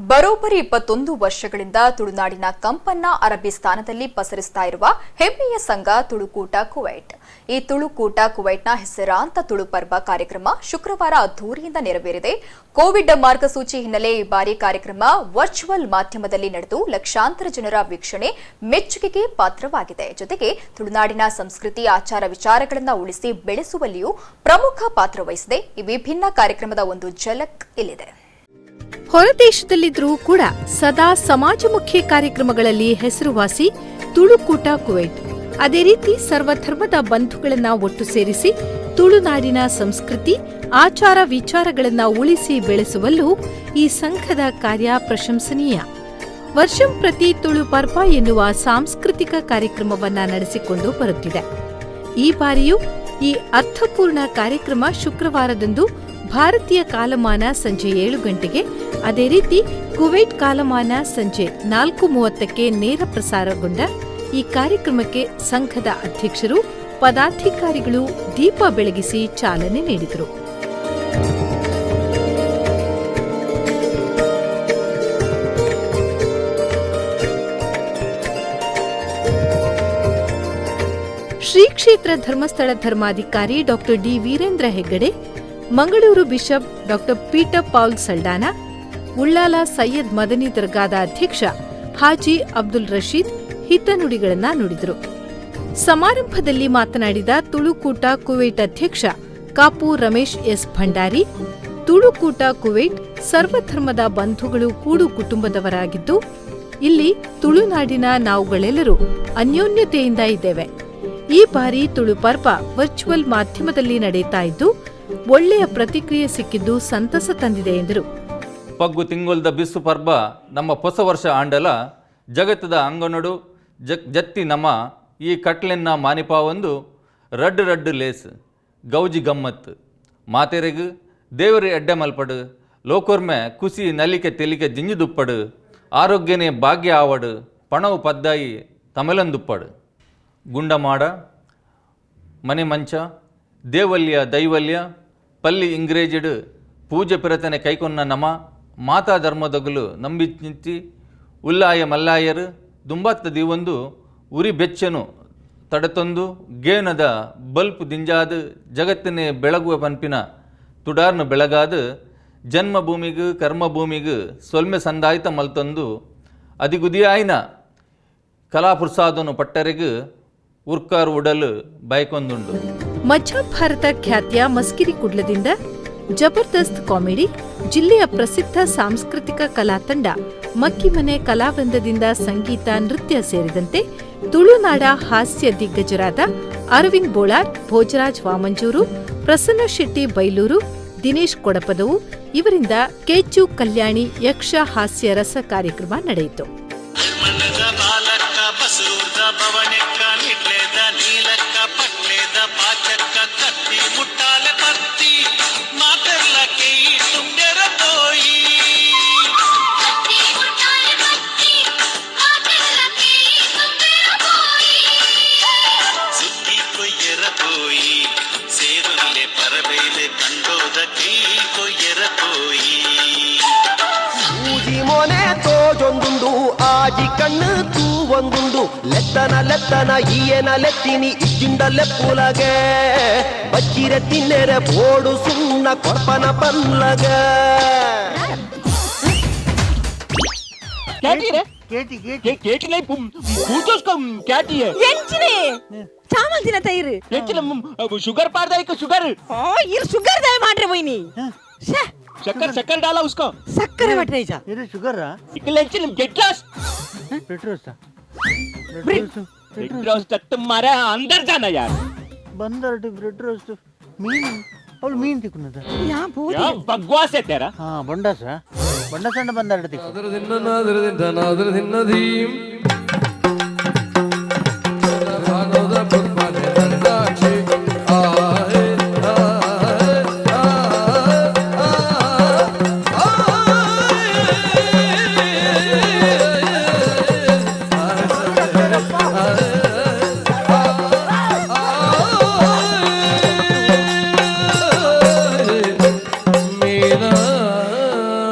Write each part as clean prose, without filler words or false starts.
ಬರೋಬ್ಬರಿ 21 ವರ್ಷಗಳಿಂದ ತುಳುನಾಡಿನ ಕಂಪನ್ನ ಅರಬ್ಬಿ ಸ್ಥಾನದಲ್ಲಿ ಪಸರಿಸ್ತಾ ಇರುವ ಹೆಮ್ಮೆಯ ಸಂಘ ತುಳುಕೂಟ ಕುವೈಟ್. ಈ ತುಳುಕೂಟ ಕುವೈಟ್ನ ಹೆಸರಾಂತ ತುಳು ಪರ್ಬ ಕಾರ್ಯಕ್ರಮ ಶುಕ್ರವಾರ ಅದ್ದೂರಿಯಿಂದ ನೆರವೇರಿದೆ. ಕೋವಿಡ್ ಮಾರ್ಗಸೂಚಿ ಹಿನ್ನೆಲೆ ಈ ಬಾರಿ ಕಾರ್ಯಕ್ರಮ ವರ್ಚುವಲ್ ಮಾಧ್ಯಮದಲ್ಲಿ ನಡೆದು ಲಕ್ಷಾಂತರ ಜನರ ವೀಕ್ಷಣೆ ಮೆಚ್ಚುಗೆಗೆ ಪಾತ್ರವಾಗಿದೆ. ಜೊತೆಗೆ ತುಳುನಾಡಿನ ಸಂಸ್ಕೃತಿ, ಆಚಾರ ವಿಚಾರಗಳನ್ನು ಉಳಿಸಿ ಬೆಳೆಸುವಲ್ಲಿಯೂ ಪ್ರಮುಖ ಪಾತ್ರ ವಹಿಸಿದೆ. ಈ ವಿಭಿನ್ನ ಕಾರ್ಯಕ್ರಮದ ಒಂದು ಝಲಕ್ ಇಲ್ಲಿದೆ. ಹೊರದೇಶದಲ್ಲಿದ್ದರೂ ಕೂಡ ಸದಾ ಸಮಾಜಮುಖಿ ಕಾರ್ಯಕ್ರಮಗಳಲ್ಲಿ ಹೆಸರುವಾಸಿ ತುಳುಕೂಟ ಕುವೈಟ್. ಅದೇ ರೀತಿ ಸರ್ವಧರ್ಮದ ಬಂಧುಗಳನ್ನ ಒಟ್ಟು ಸೇರಿಸಿ ತುಳುನಾಡಿನ ಸಂಸ್ಕೃತಿ, ಆಚಾರ ವಿಚಾರಗಳನ್ನ ಉಳಿಸಿ ಬೆಳೆಸುವಲ್ಲೂ ಈ ಸಂಘದ ಕಾರ್ಯ ಪ್ರಶಂಸನೀಯ. ವರ್ಷಂ ಪ್ರತಿ ತುಳು ಪರ್ವ ಎನ್ನುವ ಸಾಂಸ್ಕೃತಿಕ ಕಾರ್ಯಕ್ರಮವನ್ನ ನಡೆಸಿಕೊಂಡು ಬರುತ್ತಿದೆ. ಈ ಬಾರಿಯೂ ಈ ಅರ್ಥಪೂರ್ಣ ಕಾರ್ಯಕ್ರಮ ಶುಕ್ರವಾರದಂದು ಭಾರತೀಯ ಕಾಲಮಾನ ಸಂಜೆ 7 ಗಂಟೆಗೆ, ಅದೇ ರೀತಿ ಕುವೈಟ್ ಕಾಲಮಾನ ಸಂಜೆ 4:30ಕ್ಕೆ ನೇರ ಪ್ರಸಾರಗೊಂಡ ಈ ಕಾರ್ಯಕ್ರಮಕ್ಕೆ ಸಂಘದ ಅಧ್ಯಕ್ಷರು, ಪದಾಧಿಕಾರಿಗಳು ದೀಪ ಬೆಳಗಿಸಿ ಚಾಲನೆ ನೀಡಿದರು. ಶ್ರೀ ಕ್ಷೇತ್ರ ಧರ್ಮಸ್ಥಳ ಧರ್ಮಾಧಿಕಾರಿ doctor D Veerendra Heggade, Mangaluru bishop doctor Peter Paul Saldanha, Ullal Syed Madani ದರ್ಗಾದ ಅಧ್ಯಕ್ಷ ಹಾಜಿ ಅಬ್ದುಲ್ ರಶೀದ್ ಹಿತನುಡಿಗಳನ್ನ ನುಡಿದರು. ಸಮಾರಂಭದಲ್ಲಿ ಮಾತನಾಡಿದ ತುಳುಕೂಟ ಕುವೈಟ್ ಅಧ್ಯಕ್ಷ ಕಾಪು ರಮೇಶ್ ಎಸ್ ಭಂಡಾರಿ, ತುಳುಕೂಟ ಕುವೈಟ್ ಸರ್ವಧರ್ಮದ ಬಂಧುಗಳು ಕೂಡು ಕುಟುಂಬದವರಾಗಿದ್ದು, ಇಲ್ಲಿ ತುಳುನಾಡಿನ ನಾವುಗಳೆಲ್ಲರೂ ಅನ್ಯೋನ್ಯತೆಯಿಂದ ಇದ್ದೇವೆ. ಈ ಬಾರಿ ತುಳು ಪರ್ವ ವರ್ಚುವಲ್ ಮಾಧ್ಯಮದಲ್ಲಿ ನಡೆಯುತ್ತಾ ಇದ್ದು, ಒಳ್ಳೆಯ ಪ್ರತಿಕ್ರಿಯೆ ಸಿಕ್ಕಿದ್ದು ಸಂತಸ ತಂದಿದೆ ಎಂದರು. ಪಗ್ಗು ತಿಂಗೊಲ್ದ ಬಿಸ್ಸು ಪರ್ಬ ನಮ್ಮ ಹೊಸ ವರ್ಷ ಆಂಡಲ ಜಗತ್ತದ ಅಂಗನಡು ಜತ್ತಿ ನಮ್ಮ ಈ ಕಟ್ಲೆನ್ನ ಮಾನಿಪಾವೊಂದು ರಡ್ಡು ರಡ್ಡು ಲೇಸ್ ಗೌಜಿ ಗಮ್ಮತ್ ಮಾತೆರೆಗ್ ದೇವರು ಎಡ್ಡೆ ಮಲ್ಪಡು, ಲೋಕೊರ್ಮೆ ಕುಸಿ ನಲಿಕೆ ತೆಲಿಕೆ ಜಿಂಜಿದುಪ್ಪಡು, ಆರೋಗ್ಯನೇ ಭಾಗ್ಯ ಆವಡು, ಪಣವು ಪದ್ದಾಯಿ ತಮಲಂದುಪ್ಪಡು. ಗುಂಡಮಾಡ ಮನೆ ಮಂಚ ದೇವಲ್ಯ ದೈವಲ್ಯ ಪಲ್ಲಿ ಇಂಗ್ರೇಜಿಡ್ ಪೂಜೆ ಪಿರತನೆ ಕೈಕೊನ್ನ ನಮ ಮಾತಾ ಧರ್ಮದಗುಲು ನಂಬಿಂಚಿ ಉಲ್ಲಾಯ ಮಲ್ಲಾಯರು ದುಂಬಾತ್ತ ದೀವೊಂದು ಉರಿ ಬೆಚ್ಚನು ತಡತೊಂದು ಗೇನದ ಬಲ್ಪು ದಿಂಜಾದ ಜಗತ್ತಿನೇ ಬೆಳಗುವ ಪನ್ಪಿನ ತುಡಾರ್ನು ಬೆಳಗಾದ ಜನ್ಮಭೂಮಿಗೆ ಕರ್ಮಭೂಮಿಗೆ ಸೊಲ್ಮೆ ಸಂದಾಯ್ತ ಮಲ್ತೊಂದು ಅದಿಗುದಿಯಾಯಿನ ಕಲಾಪುರ್ಸಾದನು ಪಟ್ಟರೆಗ್ ಉರ್ಕಾರ್ ಉಡಲು ಬಯಕೊಂದುಂಡು. ಮಧ್ಯ ಭಾರತ ಖ್ಯಾತಿಯ ಮಸ್ಕಿರಿ ಕುಡ್ಲದಿಂದ ಜಬರ್ದಸ್ತ್ ಕಾಮಿಡಿ, ಜಿಲ್ಲೆಯ ಪ್ರಸಿದ್ಧ ಸಾಂಸ್ಕೃತಿಕ ಕಲಾ ತಂಡ ಮಕ್ಕಿಮನೆ ಕಲಾವೃಂದದಿಂದ ಸಂಗೀತ, ನೃತ್ಯ ಸೇರಿದಂತೆ ತುಳುನಾಡ ಹಾಸ್ಯ ದಿಗ್ಗಜರಾದ ಅರವಿಂದ್ ಬೋಳಾರ್, ಭೋಜರಾಜ್ ವಾಮಂಜೂರು, ಪ್ರಸನ್ನ ಶೆಟ್ಟಿ ಬೈಲೂರು, ದಿನೇಶ್ ಕೊಡಪದವು ಇವರಿಂದ ಕೇಚು ಕಲ್ಯಾಣಿ ಯಕ್ಷ ಹಾಸ್ಯ ರಸ ಕಾರ್ಯಕ್ರಮ ನಡೆಯಿತು. ಮನದ ಬಾಲಕ್ಕ, ಬಸರೂರ್ದ ಭವನೆಕ್ಕ, ನಿಡ್ಲೇದ ನೀಲಕ್ಕ, ಪಟ್ಲೇದ ಪಾಚಕ್ಕ, ಕತ್ತಿ ಮುಟ್ಟಾಲೆ ಪತ್ತಿ ಮಾತೆರ್ಲ ಕೆಯಿ ತುಂಬ್ಯರ ಪೋಯಿ. ಕತ್ತಿ ಮುಟ್ಟಾಲೆ ಪತ್ತಿ ಮಾತೆರ್ಲ ಕೆಯಿ ತುಂಬ್ಯರ ಪೋಯಿ. ಸುದ್ದಿ ಕೊಯ್ಯರ ಪೋಯಿ, ಸೇರುಲ್ಲೆ ಪರಬೇಲೆ ಕಂಡೋದ ಕೈ ಕೊಯ್ಯರ ಪೋಯಿ. ಮೂಜಿ ಮೋನೆ ತೋಜೊಂದುಂಡು, ಆಜಿ ಕಣ್ಣು ತೂವೊಂದುಂಡು, ಲೆತ್ತನ ಲೆತ್ತನ ಈಯನ ಲೆತ್ತಿನಿ ಇಜ್ಜಿಂಡ ಲೆಪ್ಪುಲಗೆ, ಬಚ್ಚಿರೆ ತಿನ್ನೆರೆ ಬೋಡು ಸುಣ್ಣ ಕೊರ್ಪನ ಪಲ್ಲಗ. कैटी रे केटी केटी नहीं, पूछो उसको कैटी है. ಎಂಚಿನೆ ಚಾಮಲ್ ದಿನ ತೈರು. ಎಂಚಿನ शुगर पार दाई शुगर. ಓ ಇರ್ ಶುಗರ್ ದಾಯ ಮಾಡ್ರೆ ಮೊಯ್ನಿ. शक्कर शक्कर डाला उसको. ಸಕ್ಕರೆ ಮಟ್ರೆ ಈಜ. ಇದು ಶುಗರ್. ಎಂಚಿನ get lost. Petros. Bread roast तक तुम्हारा अंदर जाना यार. ಬಂದರಡು ಬ್ರೆಡ್ ರೋಸ್ಟ್ ಮೀನು ಅವಳು ಮೀನು ತಿಕ್ಕುನದ. ಯಾ ಬೋದಿ. क्या बकवास है तेरा. ಹಾ, ಬೊಂಡಾಸ ಬೊಂಡಾಸ ಬಂದರಡು ತಿಕ್ಕು.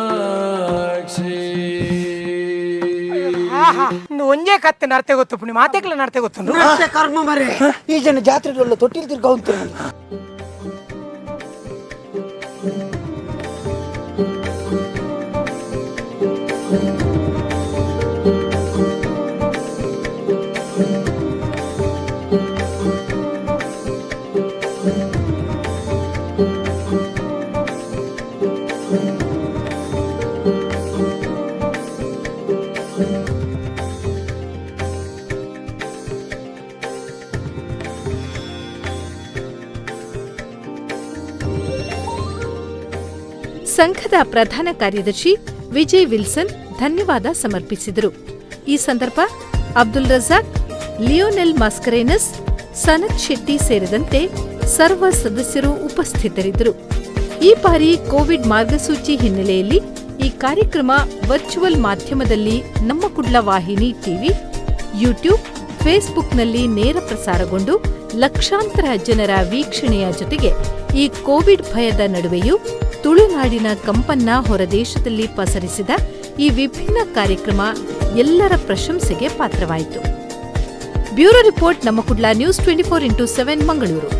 ಮೀನಾಕ್ಷಿ. ಒಂಜೇ ಕತ್ತೆ ನರ್ತೆ ಗೊತ್ತು ಪುಣಿ ಮಾತೆಕ್ಲ ನರ್ತೆ ಗೊತ್ತು. ಕರ್ಮ ಮರೆ, ಈ ಜನ ಜಾತ್ರೆ ಒಳ್ಳೆ ತೊಟ್ಟಿಲ್ ತಿರ್ಗ ಉಂಟು. ಸಂಘದ ಪ್ರಧಾನ ಕಾರ್ಯದರ್ಶಿ ವಿಜಯ್ ವಿಲ್ಸನ್ ಧನ್ಯವಾದ ಸಮರ್ಪಿಸಿದರು. ಈ ಸಂದರ್ಭ ಅಬ್ದುಲ್ ರಜಾಕ್, ಲಿಯೋನೆಲ್ ಮಾಸ್ಕರೇನಸ್, ಸನತ್ ಶೆಟ್ಟಿ ಸೇರಿದಂತೆ ಸರ್ವ ಸದಸ್ಯರು ಉಪಸ್ಥಿತರಿದ್ದರು. ಈ ಬಾರಿ ಕೋವಿಡ್ ಮಾರ್ಗಸೂಚಿ ಹಿನ್ನೆಲೆಯಲ್ಲಿ ಈ ಕಾರ್ಯಕ್ರಮ ವರ್ಚುವಲ್ ಮಾಧ್ಯಮದಲ್ಲಿ ನಮ್ಮ ಕುಡ್ಲ ವಾಹಿನಿ ಟಿವಿ, ಯೂಟ್ಯೂಬ್, ಫೇಸ್ಬುಕ್ನಲ್ಲಿ ನೇರ ಪ್ರಸಾರಗೊಂಡು ಲಕ್ಷಾಂತರ ಜನರ ವೀಕ್ಷಣೆಯ ಜೊತೆಗೆ ಈ ಕೋವಿಡ್ ಭಯದ ನಡುವೆಯೂ ತುಳುನಾಡಿನ ಕಂಪನ್ನ ಹೊರದೇಶದಲ್ಲಿ ಪಸರಿಸಿದ ಈ ವಿಭಿನ್ನ ಕಾರ್ಯಕ್ರಮ ಎಲ್ಲರ ಪ್ರಶಂಸೆಗೆ ಪಾತ್ರವಾಯಿತು. ಬ್ಯೂರೋ ರಿಪೋರ್ಟ್, ನಮ್ಮ ಕುಡ್ಲ ನ್ಯೂಸ್ 24x7, Mangaluru.